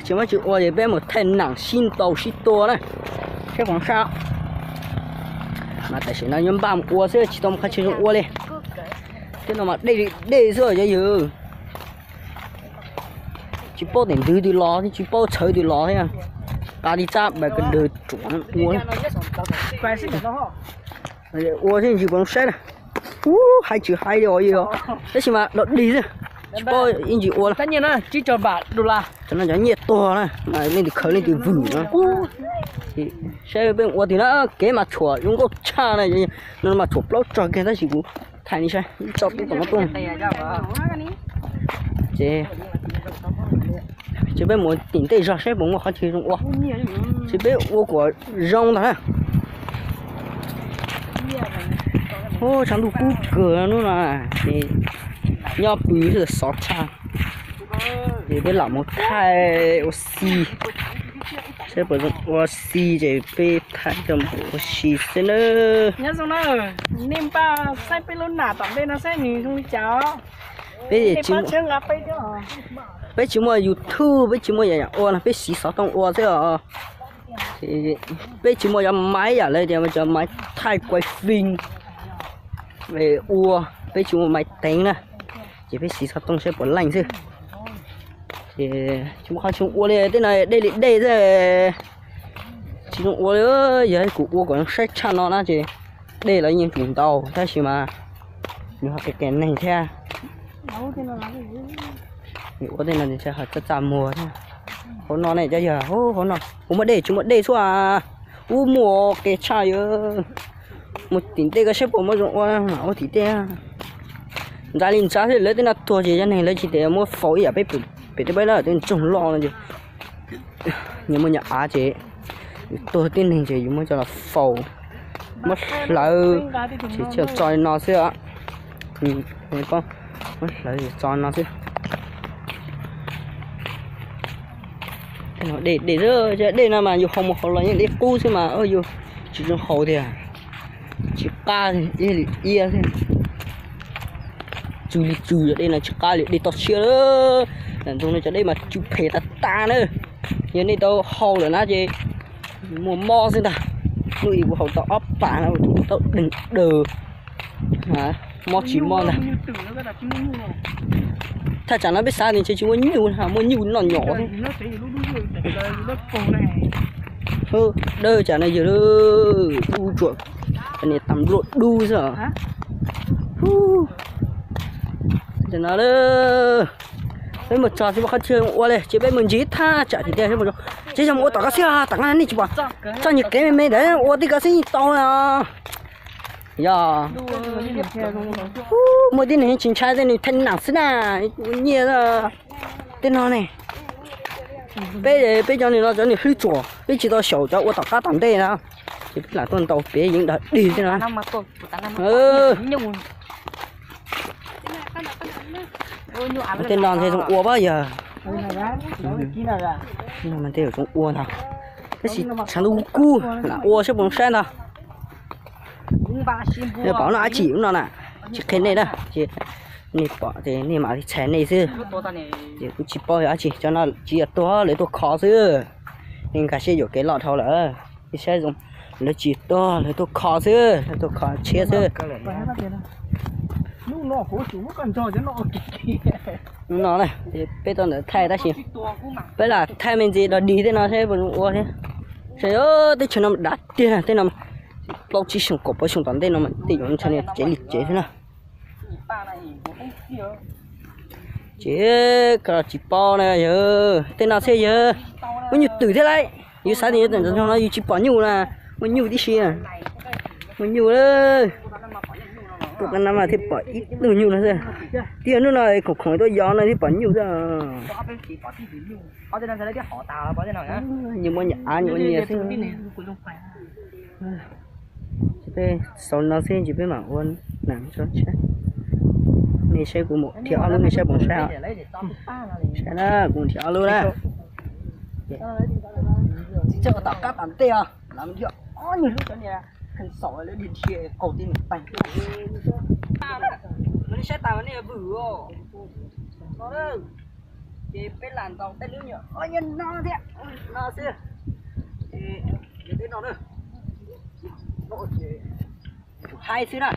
Tsis muaj tsis ua ces peb mus thaij nam sib ntaus sib tua na, seb puas sab. Mas tam sim no nyob npaj mus ua xwb, tsis tau muaj qhov chaw zoo ua li. Tej no mas dej li dej xwb cov yawg. Tsis paub tias ntws twg los thiab tsis paub txhawv twg los thiab. Qa li tsab npas ka daws tsuav ua. Ua xwb ntsis puas zoo saib na. Ub, hais tsis hais li os, tab sis mas dog dig xwb, tsis paub ib ntsis ua. Cov no cov nyiaj tuag na, leej twg khaws leej twg vwm no. Saib peb ua twg na, kev mas tshuam zoo nkauj tshaj na, no mas tshuam plaub tsog kiag tab sis kuv thaij nej saib ib tsob tub tom no tuaj. Ces, ces peb mus tim ntej zog saib puas muaj qhov chaw zoo ua. Ces peb ua kom zoo ntag na. Ub, tshav ntuj kub kawg hnub no, nyob pw xwb xov tshaj. Ces peb lam mus thaij ua si, saib puas zoo ua si ces peb thaij coj mus ua si xwb nawb. Nyob zoo na, nej npaj saib peb lub nam tom ntej no saib nws zoo li cas os. Peb, peb tsis muaj YouTube, peb tsis muaj yam ua no, peb siv xov tooj ua xwb os. Peb tsis muaj cov maiv yam lawv tias cov maiv thaij kuai fij ua, peb tsis muaj maiv teev na, ces peb siv xov tooj saib puas leej xwb. Ces tsis muaj qhov zoo ua li, tej no dej li dej xwb. Tsis zoo ua li, yog kuv ua kom zoo saib tshaj no na ces dej los yeej tsum ntau tab sis mas nws ho qias qias neeg thiab. Ua tej no ho txaj txaj muag thiab. Hauv no ne cov yawg, hauv no puas muaj dej? Tsis muaj dej xwb. Ub, muaj qias tshaj yawg. Mus tim ntej koj saib puas muaj zoo ua, ua tim ntej. Ntxa li ntxa xwb, lawv tej no tuag ces cov neeg lawv tsis tias muab faus ib yam peb pem tej peb lawm tej ntsoog loj no ces nyias muaj nyias av ces yus tuag tib neeg ces yus muab coj los faus, muab hlawv, ces tso li no xwb. Muab hlawv tso li no xwb. Dej, dej, dej no mas yus haus mus haus los yeej dej qub xwb mas yus tsis zoo haus tiag, tsis qab, ib li iab xwb. Tsw li tsw, dej no tsis qab li dej toj siab lawm. Tam ntxoog no cov dej mas tsw phem tas tas na. Yog nej tau haus lawm na ces muaj mob xwb ntag. Hnub ib kuv haus tau ob pas no kuv tau deeg daws, mob tsis mob ntag. Thaj tsam no peb xav tias ntshe tsis muaj nyuj, muaj nyuj noj nyom thiab. Dawb tsam no yawg, dub tsuas, niam tas npluaj dub xwb. Tam no peb mus txog tsis muaj qhov chaw ua li ces peb mus ntsis thaj tsam tim tiaj, ces yog mus ua tom ko xwb, tom ko nej tsis pom, txoj niag kev me me ntawd ua tib ko xwb yeej tau no. Yog muaj tib neeg tsis ntshai tej nws thaij nam xwb na, ua nyiaj tej no ne. Peb, peb cov niag no cov niag hlwb tsuas, peb tsis tau xyaum cov ua tom qab tom ntej na, ces peb lam tuaj ntaus pem yeej dog dig xwb na. Tej no ntshe zoo ua pab yog, tej zoo ua ntag, tab sis tshav ntuj kub kub lam ua saib puas zoo saib ntag. Yog pom no dab tsi no na, tsis qhia nej na, nej pom ces nej mam li txhais nej xwb. Ces kuv tsis paub yog dab tsi, cov no tsis yog tuag, lawv tuaj kho xwb. Nej nkag siab yuam kev loj dhau lawm, nej saib zoo, lawv tsis tuag, lawv tuaj kho xwb, lawv tuaj kho tshiab xwb. Hnub no peb tau ntawd thaij tab sis peb lam thaij me ntsis dog dig tej no saib puas zoo ua thiab. Saib teb chaws no dav tiag, tej no plaub tsib xyoos kaum peb xyoos tom ntej no tej yuav ntshe tsev li tsev xwb na. Ces koj tsis paub na yawg, tej no xwb yawg, muaj nyuj twm thiab lauj. Yus xav tias yus tawm ntawm no yus tsis pom nyuj na, muaj nyuj tib si na, muaj nyuj. Tuaj qab no mas thiaj pom ib tug nyuj no xwb. Twb yog hnub no khoom khoom tuaj yos no thiaj pom nyuj xwb. Nyias muaj nyias av, nyias muaj nyias xwb. Ces peb xaus no xwb ces peb mam ua nees tso tshiab. Nej saib kuv mus nrhiav ob lub, nej saib puas saib. Saib na, kuv nrhiav ob lub na. Tom qab tom ntej os, lawv nrhiav ob nyuag lub cov niag kheej xaum lawv dhia dhia qaug tib niag teeg. Saib tas nej vwm os. Ces peb lam ntaus tej lub nyuag, o, nyuag no thiab, no xwb. Ces yog tej no na, ces tsum haib xwb na.